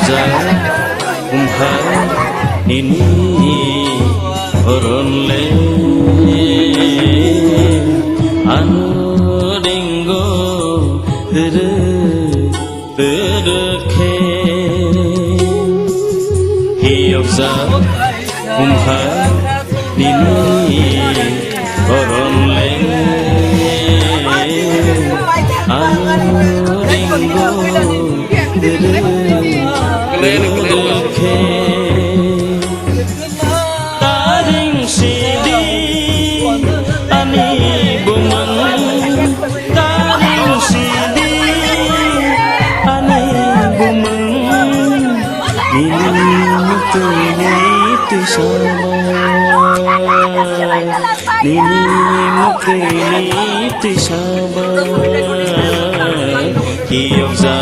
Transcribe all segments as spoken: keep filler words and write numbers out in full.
Ja, umha, nini, oronle, ano ringo, tere, tere khe. Hiyoksa, umha, nini, oronle, ano ringo, Taring sidi ani bumang, taring sidi ani bumang, nini muktini tisama, nini muktini tisama, kiyoksa.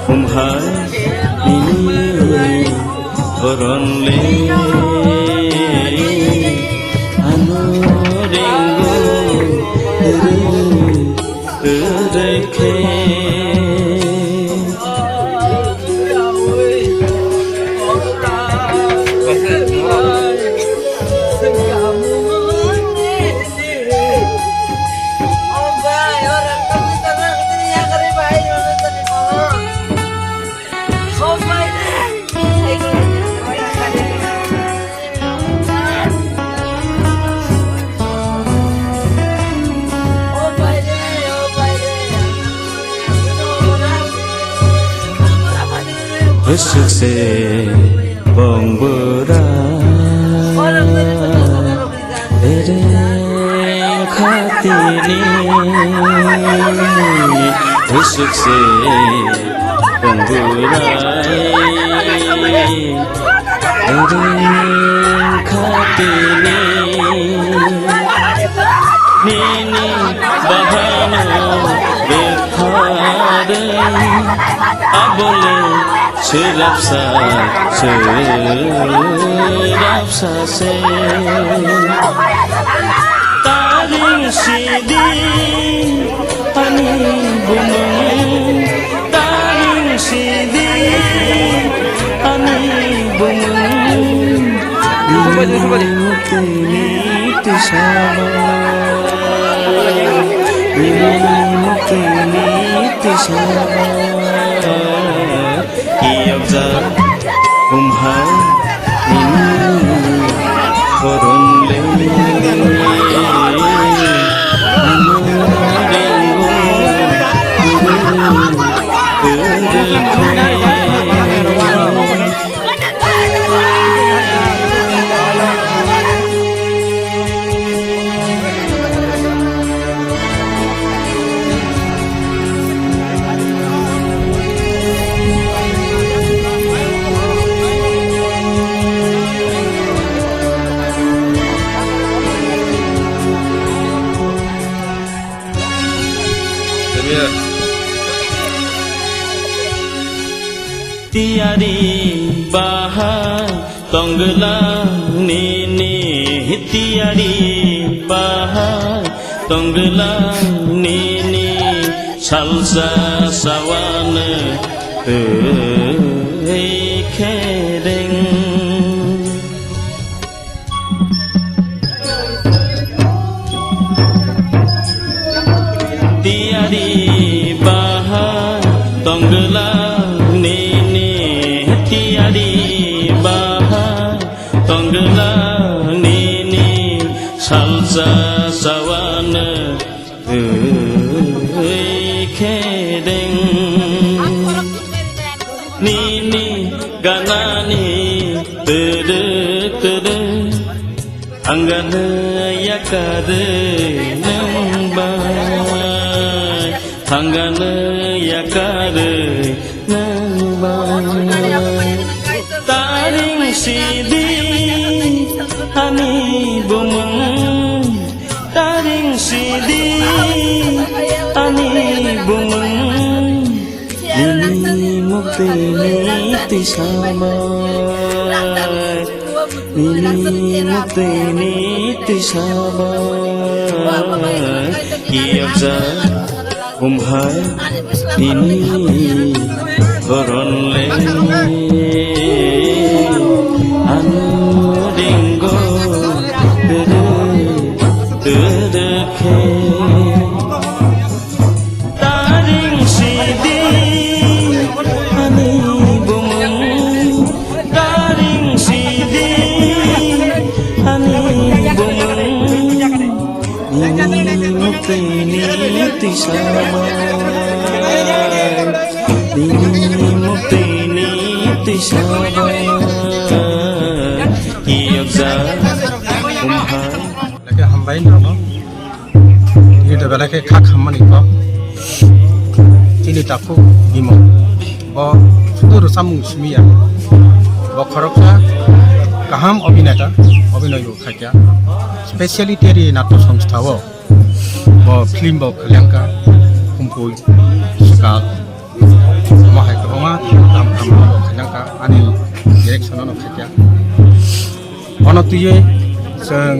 Umha nini oronle ano ringo rekhe. Hwswk se bong bwra ereng khatini, hwswk se bong bwra ereng khatini, nini bahano bwkharwi abole. Sirapsa, sirapsa se. Taring sidi ani bumung, taring sidi ani bumung. Ini muktini tisama, ini muktini tisama. Kiyokjak umhai nini koron le. Ano ringo, ringo, ringo. Tiyari bahai tongwlang nini, tiyari bahai tongwlang nini, salsa sawan twi khereng. Tiyari bahai tongwlang nini, tiyari bahai tongwlang nini, salsa sawan twi khereng. Nini ganani tede tede. Thangano yakarwi nwng bai, thangano yakarwi nwng bai. Taring sidi ani bumung, taring sidi ani bumung. Nini muktini tisama, nini muktini tisama. Kiyokjak umhai nini Koronle anu ringo tere tere khe. Taring sidi ani bumung, taring sidi ani bumung. Nini mukti nini twi sabai, nini mukti nini twi sabai. Kiyokjak bumha. Lake hambai nono. Tini to belai khe kha khammani kok. Chini takhuk Bimol. Bo sudu rwchapmung simi ya. Bo khoroksa kaham obhineta, obhinoy bo khaikya. Specially Teri Natya Songstha o bo film bo khalyangkha, Humpui, Swkal. Omo hai kwbangma film kaham kaham bo khalyangkha, ani direction o no khaikya. Bono twiwi chwng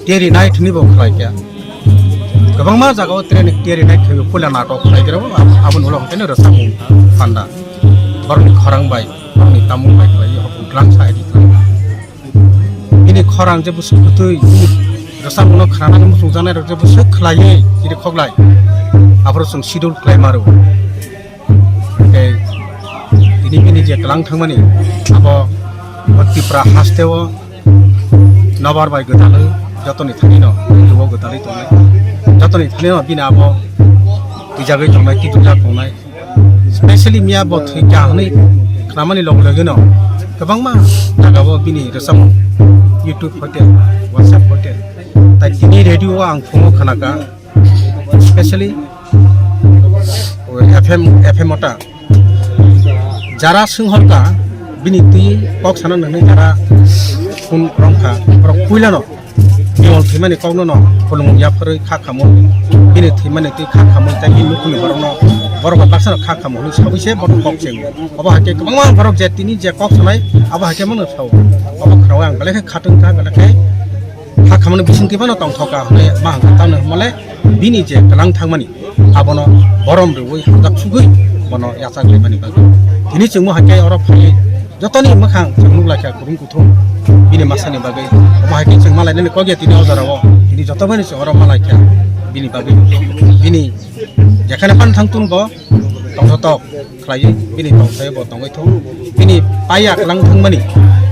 Teri Night hinwi bo khlai kha. Kwbangma jagao Teri, Teri Night hinwi puila natok khlai khe rw, aboni ulo hwnkhe rwchapmung panda. Borokni khorang bai, borokni tamung bai khlai, hokung twlang sa hai di. Bini khorang je bwswk kwtwi, rwchapmungno khnanani muchungjaknai rok je bwswk khlaiwi, chiri khoklai. Aphuru chwng schedule khlai ma rw. Tei tini bini je kwlang thangmani, abo o Tipra hasteo nobar bai gwdalwi jotoni thanino, o gwdalwi tongnai. Jotoni thanino bini abo twijagwi tongnai, twijak tongnai. Specially miya bo thwi kha hwnwi khnamani loge logeno kwbangma jagao bini rwchapmung YouTube hoite, WhatsApp hoite. Tai tini radio o ang phungo khnakha. Specially F M, F M ota. Jara swnghorkha, bini twi kok sana nangni jara phone romkha, borok puilano Bimol thwimani kokno no phunung yapharwi kha khamwi, bini thwimani twi kha khamwi, tei bini nukhungni borokno, borok bai baksano kha khamwi hwnwi sawi se bono kok chengo. Obo hai khe kwbangma borok je tini je kok sanai, abo hai khe bono sao. Obo khnaui ang belai khe khatungkha, belai khe kha khamani bisingtwi bono tongthokha hwnwi ma hwnkha, tamni hwnmale bini je kwlang thangmani, abono borom rwui hamjak sugui bono yachak laimani bagwi. Tini chwngmo hai khe oro phaiwi jotoni mwkhang chwng nuk laikha kutung kuthum bini masani bagwi. Omo hai khe chwng malainani kok ya tini o jorao. Tini joto bai chwng oro malaikha bini bagwi. Bini jekhane phan thang tun bo tongthotok khlaiwi bini tongthai bo tongwi thung. Bini paiya kwlang thangmani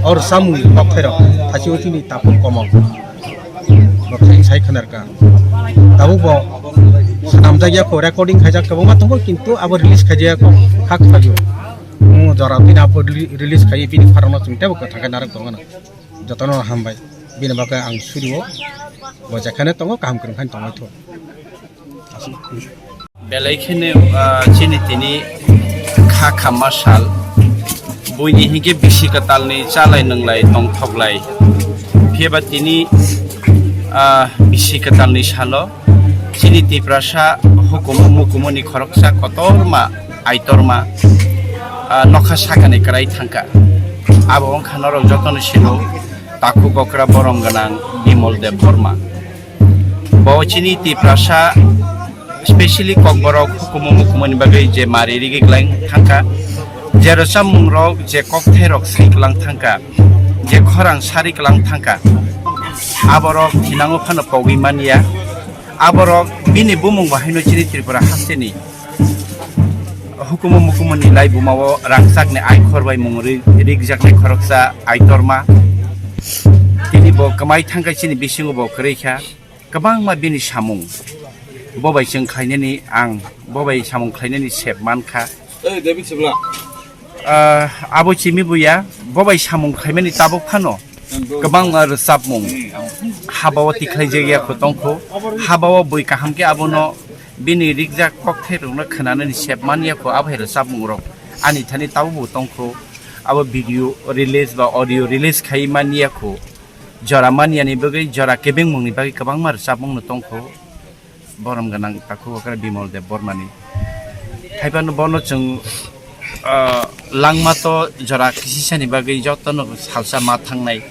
o rwchapmung kokthairok thachio chini takhuk Komol. Bo khe sai khwnar ka. Tabuk bo swnamjak ya kho, recording khaijak kwbangma tongo, kintu abo release khaijak ya kho, kha khlaio. Omo jora bini abo reli-, release khaiwi bini pharangno chwng teibo kwthang khe narwk tongmano. Jotono hambai. Bini bagwi ang surio. Bo jekhane tongo, kaham kwrwng khe tongwi thung. Belai kheno, ah, chini tini kha khamma sal. Buini hinkhe bisi kwtalni chalai nwnglai tongthoklai. Phiyaba tini, ah, bisi kwtalni salo chini Tiprasa hukumu mukumuni khoroksa kotorma Aitorma, ah, nokha sakani kwrai thangkha. Abo wngkha norok jotono sino takhuk okra borom gwnang Bimol Debbarma. Bo chini Tiprasa, specially Kokborok hukumu mukumuni bagwi je mari rigi gwlang thangkha, je rwchapmungrok, je kokthairok sai gwlang thangkha, je khorang sari gwlang thangkha, aborok thinango phano pogwi manya. Aborok bini bumung bahaino chini Tripura hasteni hukumu mukumuni laibumao rangchakni aikhor bai mung ri-, rikjaknai khoroksa Aitorma. Tini bo kwmai thangkha chini bisingo bo kwrwi kha. Kwbangma bini samung. Bo bai chwng khlainani ang, bo bai samung khlainani sep mankha. Ei, David Sibla. Ah, abo chimi buya, bo bai samung khlaimani tabuk phano kwbangma rwchapmung habao tikhlai jagya kho tongkho, habao bui kaham khe abono bini rikjak kokthairokno khwnanani sep manya kho, abo hai rwchapmungrok ani thani tabukbo tongkho, abo video release ba audio release khai manya kho, jora manyani bagwi, jora kebengmungni bagwi kwbangma rwchapmungno tongkho. Borom gwnang takhuk okra Bimol Debbarmani. Haiphano bono chwng, ah, langma to jora kisisani bagwi jotono salsa ma thangnai.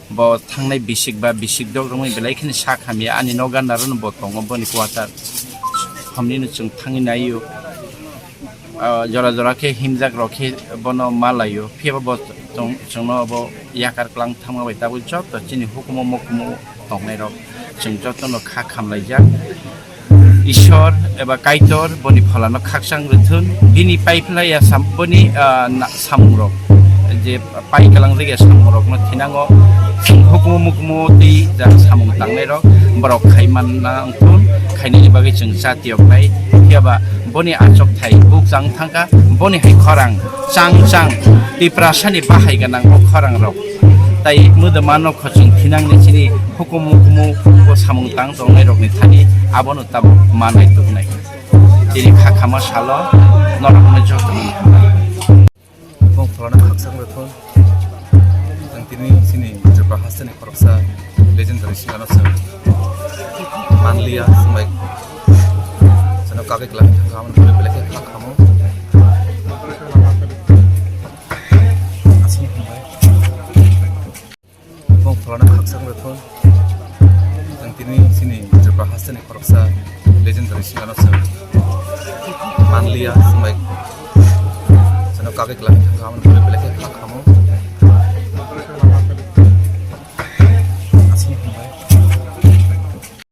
Bo thangnai bisik ba bisik dok romwi belai kheno sak hamya ani nogo gana rwno bo tongo boni quarter. Hamnino chwng thangwi naio. Ah, jora jora khe himjak rok khe bono ma laio, phiya bo chwng, chwngno bo yakar klang thangma bai tabuk joto chini hukumu mukumu tongnai rok chwng joto no kha khamlaijak. Ishwar eba Kaitor boni phalano khakchang rwthun, bini paiphlaiya sam-, boni, ah, na-, samung rok je pai kalang rwgya samung rokno thinango hukumu mukumu tei jang samung tangnai rok borok khai manna wngthun, khainani bagwi chwng jati yoknai. Phiya ba boni achok thai buk chang thangkha, boni hai khorang chang chang Tiprasani bahai gwnang o khorang rok tai mwdwma nokho chwng thinangni chini hukumu hukumu o samung tang tongnai rokni thani abono tabuk manai tubunai. Tini kha khama salo norokno jotono hambai. Bong phalana khakchang rwthun. Ang tini chini Tripura hasteni khoroksa legendary singer no chwng manliya, swngbai. Chwngno kagwi kwlangwi thangkha, aboni bagwi belai khe kha khamo. Aswk hambai. Bong phalana khakchang rwthun. Ang tini chini Tripura hasteni khoroksa legendary singer no chwng manliya, swngbai. Chwngno kagwi kwlangwi thangkha, aboni bagwi belai khe kha khamo.